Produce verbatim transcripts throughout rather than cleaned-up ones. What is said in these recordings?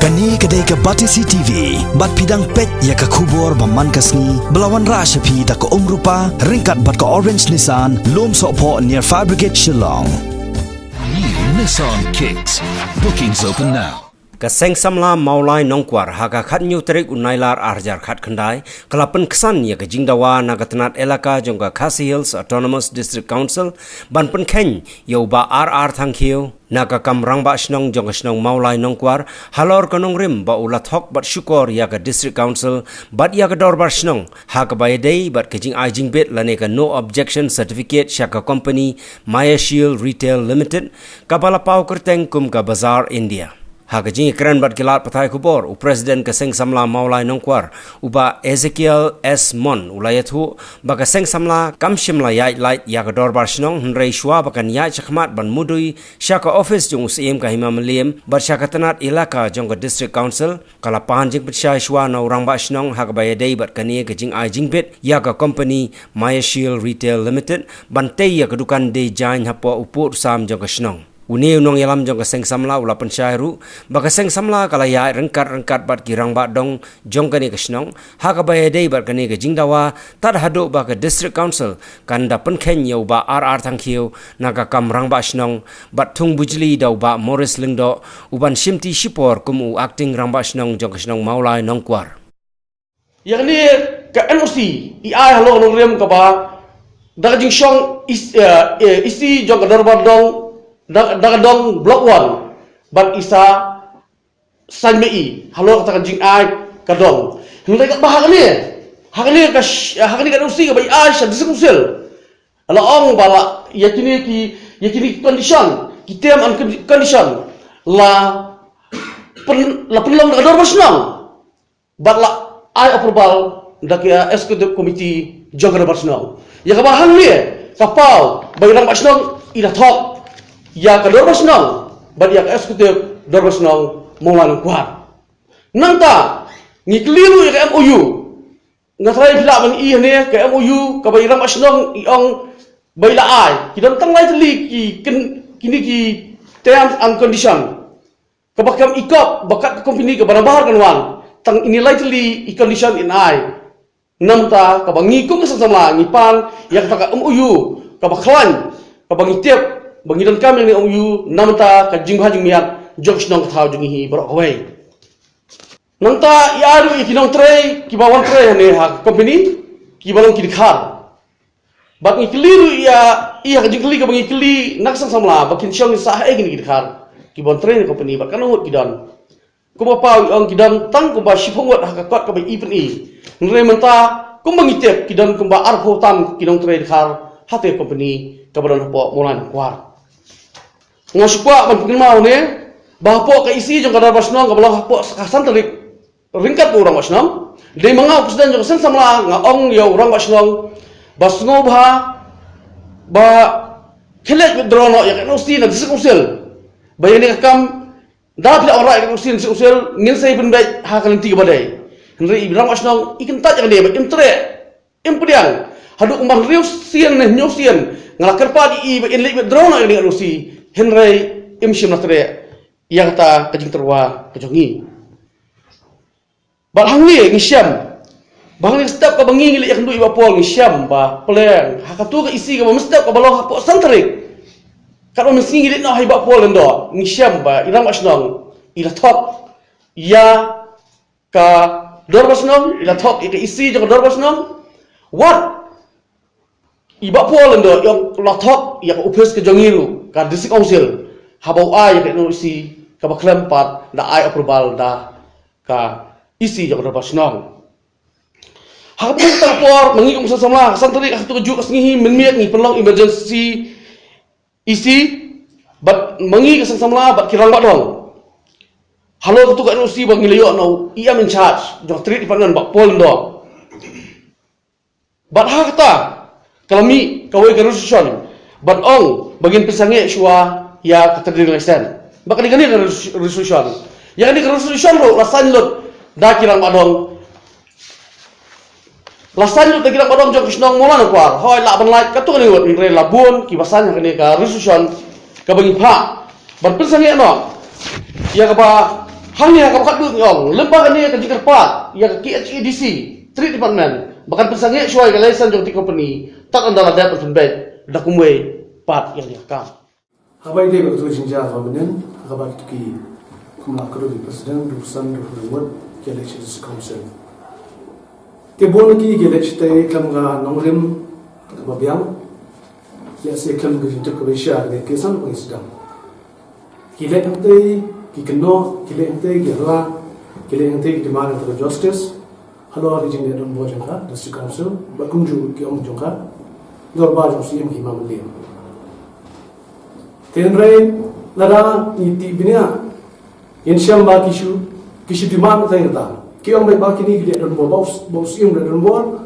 Kane ka dei ka Batesi T V, bad phi dang peit ïa ka khubor ba man ka sngi, ba la wanrah sha phi da ka Umrupa, ryngkat bad ka Orange Nissan, Lumsohphoh near Fire Brigade Shillong. New Nissan Kicks. Bookings open now. Ka Seng Samla Mawlai Nongkwar ha ka khathynñiew tarik u Nailar ar hajar khatkhyndai, ka la pynksan ïa ka jingdawa na ka tnat elaka jong ka Khasi Hills Autonomous District Council, ban pynkheiñ ïa u Bah R R Thangkhiew na ka kam rangbah shnong jong ka shnong Mawlai Nongkwar, halor ka nongrim ba u la thok bad shukor ïa ka District Council bad ïa ka Dorbar Shnong, ha kaba ïadei bad ka jingai jingbit lane ka No Objection Certificate sha ka company Maya Shield Retail Limited, kaba la paw kyrteng kum ka Bazaar India. Ha ka jingïakren bad ki lad pathai khubor, u President ka Seng Samla Mawlai Nongkwar, u Bah Ezekiel S Mon, u la ïathuh ba ka Seng Samla kam shym la ïaid lait ïa ka Dorbar Shnong, hynrei shuwa ba kan ïaid shakhmat ban mudui sha ka office jong u Syiem ka Hima Mylliem bad sha ka tnat elaka jong ka District Council, ka la pan jingpynshai shuwa na u rangbah shnong ha kaba ïadei bad kane ka jingai jingbit ïa ka company Maya Shield Retail Limited, ban tei ïa ka dukan Dei Jaiñ hapoh u pud u sam jong ka shnong. Une u nongïalam jong ka Seng Samla u la pynshai ruh ba ka Seng Samla ka la ïaid ryngkat ryngkat bad ki rangbah dong jong kane ka shnong, ha kaba ïadei bad kane ka jingdawa, tad haduh ba ka District Council kan da pynkheiñ ïa u Bah R R Thangkhiew na ka kam rangbah shnong, bad thung bujli da u Bah Morris Lyngdoh, u ban shimti shipor kum u acting rangbah shnong jong ka shnong Mawlai Nongkwar. Ïa kane ka N O C i ai halor nongrim kaba da ka jingshong is, eh, eh, isi jong ka Dorbar Dong, da, da ka dong Block One, bad i sa saiñ mei halor kata ka jingai ka dong. Hynrei katba ha kane, ha kane ka sh-, ha kane ka N O C kaba i ai sha District Council, la ong ba la ïa kine ki, ïa kine ki condition, ki term and condi-, condition, la pyn-, la pynlong da ka Dorbar Shnong. Bad la ai approval da ka Executive Committee jong ka Dorbar Shnong. Ïa kaba hangne ka paw ba i rangbah shnong i la thok ïa ka Dorbar Shnong bad ïa ka Executive Dorbar Shnong Mawlai Nongkwar. Nangta ngi kylli ruh ïa ka M O U. Nga tharai phi lah ban ïohi hangne ka M O U kaba i rangbah shnong i ong ba i la ai. Ki don tang lai tylli ki ken-, kine ki terms and condition. Kaba kam i kop ba kat ka company kaba nabar kan wan, tang ine lai tylli i condition in ai. Namta kaba ngi kum ka Seng Samla ngi pan ïa kata ka M O U kaba khlaiñ, kaba ngi tip ba ngi donkam ïa kane M O U namta ka jingbha jingmiat jong shnong ka thaw jong ngi hi baroh kawei. Nangta i ai ruh ïa ki nongtrei kiba wan trei hangne ha ka company, kiba long ki dkhar. Bad ngi kylli ruh ïa, ïa ka jingkylli kaba ngi kylli na ka Seng Samla ba kin shong kin sah haei kine ki dkhar kiba wan trei na company, bad katno ngut ki don. Kumba paw i ong ki don tang kumba shiphew ngut ha ka kot kaba i pyni. Hynrei mynta kumba ngi tip ki don kumba arphew tam ki nongtrei dkhar ha kata ka company kaba don hapoh Mawlai Nongkwar. Nga shu kwah ban pynkynmaw ne ba hapoh ka E C jong ka Dorbar Shnong kaba long hapoh ka san tarik, ryngkat bad u rangbah shnong, dei ma nga u President jong ka Seng Samla nga ong ïa u rangbah shnong ba sngewbha ba khie leit withdraw noh ïa ka N O C na District Council. Ba ïa kane ka kam da phi la wanrah ïa ka N O C na District Council, ngin sa ïa pynbeit ha ka lynti kaba dei. Hynrei i rangbah shnong i kyntait ïa kane ba im treh, im pdiang. Haduh kumba hynriew sien ne hynñiew sien nga la kyrpad ïa i ba in leit withdraw noh ïa kane ka N O C, hynrei im shym la treh ïa kata ka jingtyrwa ka jong ngi. Bad hangne ngi shem ba hangne step kaba ngi ngi leit ïakynduh i Bah Paul, ngi shem ba pleng ha katu ka E C kaba mynstep kaba long hapoh san tarik, katba mynsngi ngi leit noh ha i Bah Paul Lyngdoh, ngi shem ba i rangbah shnong i la thok ïa ka Dorbar Shnong, i la thok ïa ka E C jong ka Dorbar Shnong. Wat i Bah Paul Lyngdoh i ong la thok ïa ka ophis ka jong ngi ruh, ka District Council, haba u ai ïa ka N O C kaba khlem pat da ai approval da ka E C jong ka Dorbar Shnong. Ha kaba kut ka por ma ngi kum ka Seng Samla, ha ka san tarik ha katu ka juh ka sngi hi mynmiet ngi pynlong emergency E C bad ma ngi ka Seng Samla bad ki rangbah dong. Halor katu ka N O C ba ngi la ïoh na u E M in charge jong ka Trade Department, Bah Paul Lyngdoh. Bad ha kata ka la mih kawei ka resolution ban ong ba ngin pynsangeh shuwa ïa ka trading license. Bad kane, kane ka res-, resolution, ïa kane ka resolution ruh la sign lut da ki rangbah dong. La sign lut da ki rangbah dong jong ka shnong Mawlai Nongkwar. Hooid, lah ban lait katto katne ngut, hynrei la bun kiba sign ha kane ka resolution kaba ngi phah ban pynsangeh noh ïa kaba Hangne ha kaba khatduh ngi ong lyngba kane ka jingkyrpad ïa ka K H A D C Trade Department ba kan pynsangeh shuwa ïa ka license jong ka company, tad haduh la dep ban pynbeit da kumwei pat ïa kane ka kam. Haba ïadei bad ka jingjia kaba mynnin, ha kaba kito ki, kumba la kdew da i President, da u San, da u Ringwood, ki leit sha District Council. Te bun ki, ki leit shatei khlem ka nongrim kaba biang. Lehse khlem ka jingtip kaba shisha, lehse ki san ba ngi sdang. Ki leit hangtei, ki kynnoh, ki leit hangtei, ki rah, ki leit hangtei, ki demand hangtei ka justice. Halor ka jingleh donbor jong ka District Council, bad kumjuh ki ong jong ka dorbar jong u Syiem ka Hima Mylliem. Te hynrei lada ngi tip bniah, ngin shem ba ki shu, ki shu demand tang kata. Ki ong ba kine ki leh donbor, ba u, ba u Syiem leh donbor,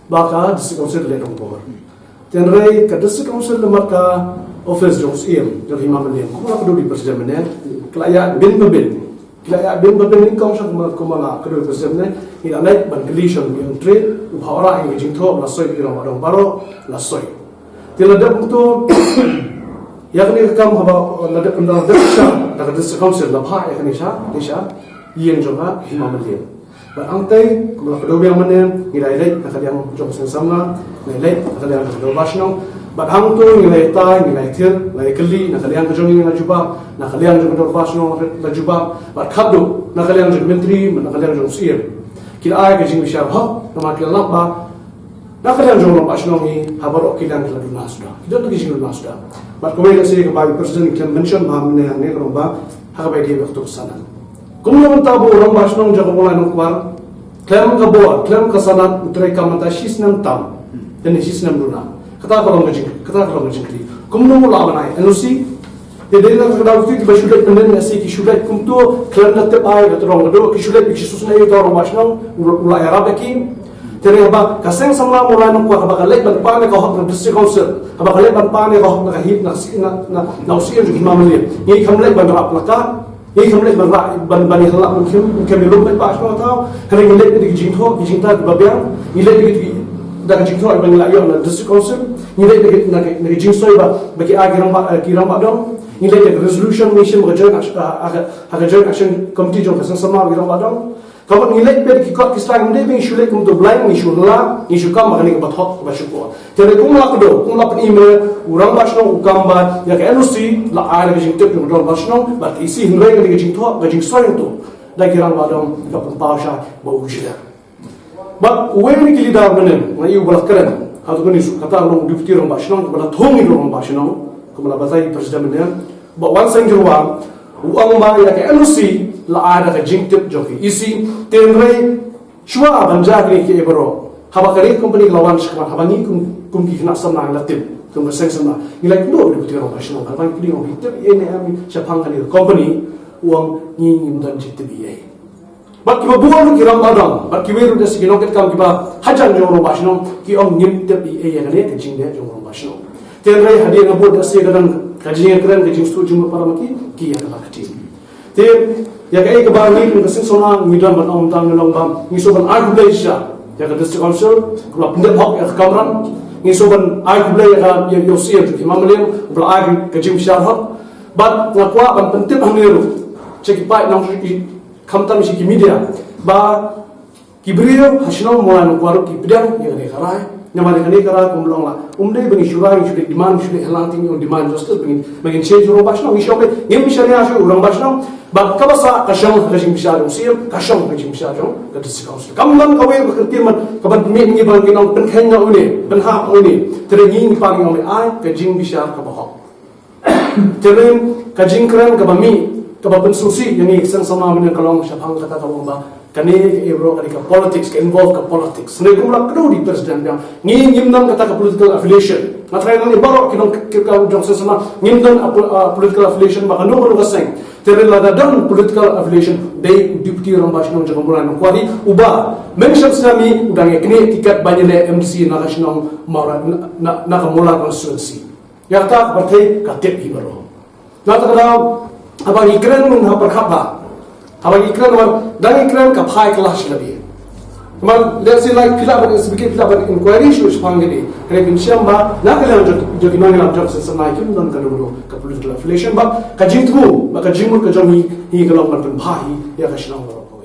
ba ka District Council leh donbor. Te hynrei ka District Council namar ka office jong u Syiem, jong ka Hima Mylliem, kumba la kdew da i President mynne, ki la ïa bin ba bin. Ki la ïa bin ba bin nyngkong sha kumba, kumba la kdew da i President mynne, ngi la leit ban kylli sha u Myntri, u bha u rah ïa ka jingthoh, la soi ïa ki rangbah dong baroh, la soi. Te la dep kumto, ïa kane ka kam haba la dep, la dep sha da ka District Council, la phah ïa kane sha, ïa sha ïing jong ka Hima Mylliem. Bad hangtei, kumba la kdew biang mynne, ngi la ïaleit na ka liang jong ka Seng Samla, ngi la ïaleit na ka liang jong ka Dorbar Shnong. Bad hangto ngi la ïatai, ngi la ïathir, la ïakylli, na ka liang ka jong ngi la jubab, na ka liang jong ka Dorbar Shnong la jubab. Bad khatduh na ka liang jong u Myntri, bad na ka liang jong u Syiem. Ki la ai ka jingbishar hok, namar ki la lap ba na ka liang jong u Rangbah Shnong hi, ha baroh ki liang ki la duna suda. Ki don ki jingduna suda. Bad kawei ka sien kaba i President i khlem mention bha mynne hangne ka long ba ha kaba ïadei bad ka tuk sanad. Kumno mynta ba u Rangbah Shnong jong ka Mawlai Nongkwar, khlem ka bor, khlem ka sanad, u treikam mynta shisnem tam, lane shisnem duna. Kata ka long ka jing, kata ka long ka jingkylli. Kumno u lah ban ai N O C? Te dei na ka daw ki ba shu leit pynlong na si ki shu leit kumto, khlem da tip ai ka tyrong ka dur, ki shu leit ki shu sngewthuh ïa u Rangbah Shnong, u, u la ïarap ïa ki. Te haba ka Seng Samla Mawlai Nongkwar haba ka leit ban pan ïa ka hok na District Council, haba ka leit ban pan ïa ka hok na ka hima, na, na, na, na u Syiem jong ka Hima Mylliem, ngi kam leit ban rah placard, ngi kam leit ban rah, ban, ban ïalam, ngi kam, ngi kam ïalum bad ba shnong thaw. Hynrei ngi leit da ki jingthoh, ki jingthoh kiba biang, ngi leit da ki, da ki jingthoh ba ngi la ïoh na District Council, ngi leit da ki, na ki, na ki jingsoi ba, ba ki ai ki rangbah, eh, ki rangbah dong, ngi leit da ki resolution, ngi shim ha ka Joint Action, ha ka, ha ka Joint Action Committee jong ka Seng Samla ki rangbah dong. Ka mut ngi leit bad ki kot ki sla, ngi dei ba ngi shu leit kumto blind, ngi shu la, ngi shu kam ba kane kaba thok, kaba shu kor. Te hynrei kumba la kdew, kumba la pyni mynne, u Rangbah Shnong u kam ba ïa ka N O C la ai da ka jingtip jong u Dorbar Shnong, bad ka E C, hynrei kane ka jingthoh, ka jingsoi hangto da ki rangbah dong ka pynpaw shai ba u jler. Bad uwei na ki leader mynne, nga ïohi ba la kren, hato kane shu kata long u Deputy Rangbah Shnong, ba la thung ïa u Rangbah Shnong, kumba la batai i President mynne, Bah Wanseng Jyrwa, u ong ba ïa ka N O C la ai da ka jingtip jong ka E C, te hynrei shuwa ban jia kine kiei baroh, haba kane ka company ka la wan shakhmat, haba ngi kum, kum ki khynnah samla ngi la tip, kum ka Seng Samla, ngi la ïakynduh da u Deputy Rangbah Shnong, haba ngi kylli ong phi tip eiei ne em shaphang kane ka company, u ong ngi ngim don jingtip eiei. Bad kiba bun ruh ki rangbah dong, bad kiwei ruh da ki nongkitkam kiba hajan jong u Rangbah Shnong, ki ong ngim tip eiei ïa kane ka jingleh jong u Rangbah Shnong. Te hynrei hadien nga bud da shi ka dang ka jingkren, ka jingsuh jingmut para ma ki, ki ïa kaba ktien. Te ïa kaei kaba ngi kum ka Seng Samla ngi don ban ong tang ngi long ba ngi sngewbha ban ai khublei shisha ïa ka District Council kaba la pyndep hok ïa ka kamram, ngi sngewbha ban ai khublei ïa ka, ïa, ïa u Syiem jong ka Hima Mylliem ba la ai ka jingbishar hok. Bad nga kwah ban pyntip hangne ruh sha ki paid nongshong, khamtam sha ki media, ba ki briew ha shnong Mawlai Nongkwar ruh ki pdiang ïa kane ka rai. Namar ïa kane ka rai kum long la, um dei ba ngi shu rai, ngi shu leit demand, ngi shu leit hanglang, te ngi ong demand justice, ba ngin, ba ngin shim shuh u Rangbah Shnong, ngi shim, ngi shaniah shuh u Rangbah Shnong. Bad kaba sah ka shong ha ka jingbishar jong u Syiem, ka shong ha ka jingbishar jong ka District Council. Kam don kawei ka kyntien ban, kaban mih ngi ba ngi nang pynkheiñ na une, pynhap na une. Te hynrei ngi, ngi pan ngi ong ai ka jingbishar kaba hok. Te hynrei ka jingkren kaba mih, kaba pynsngewsih ïa ngi Seng Samla mynne ka long shaphang kata kaba ong ba kane ka, eh, baroh kane ka politics, ka involve ka politics. Hynrei kumba la kdew da i President biang, ngi ngim don kata ka political affiliation. Nga tharai nangne baroh ki nongkitkam jong Seng Samla ngim don a, a political affiliation ba kano kano ka seng. Te hynrei lada don political affiliation, dei u Deputy Rangbah Shnong jong ka Mawlai Nongkwari uba mynshwa snem hi u dang ïa knieh tiket ban ïaleh M D C na ka shnong Mawlai, na, na, na ka Mawlai constituency. Ïa kata ka pyrthei ka tip hi baroh. Na kata ka daw, haba ngi kren mynta ha pyrkhat ba, haba ngi kren ba, dang ngi kren ka phai ka la shlei. Kumba lehse, like, phi lah ban investigate, phi lah ban inquiry shuh shaphang kane. Hynrei phin shem ba na ka liang jong, jong ki nongïalam jong ka seng samla kim don ka dungduh ka political affiliation, ba ka jingthmu, ba ka jingmut ka jong ngi, hi ka long ban pynbha hi ïa ka shnong baroh.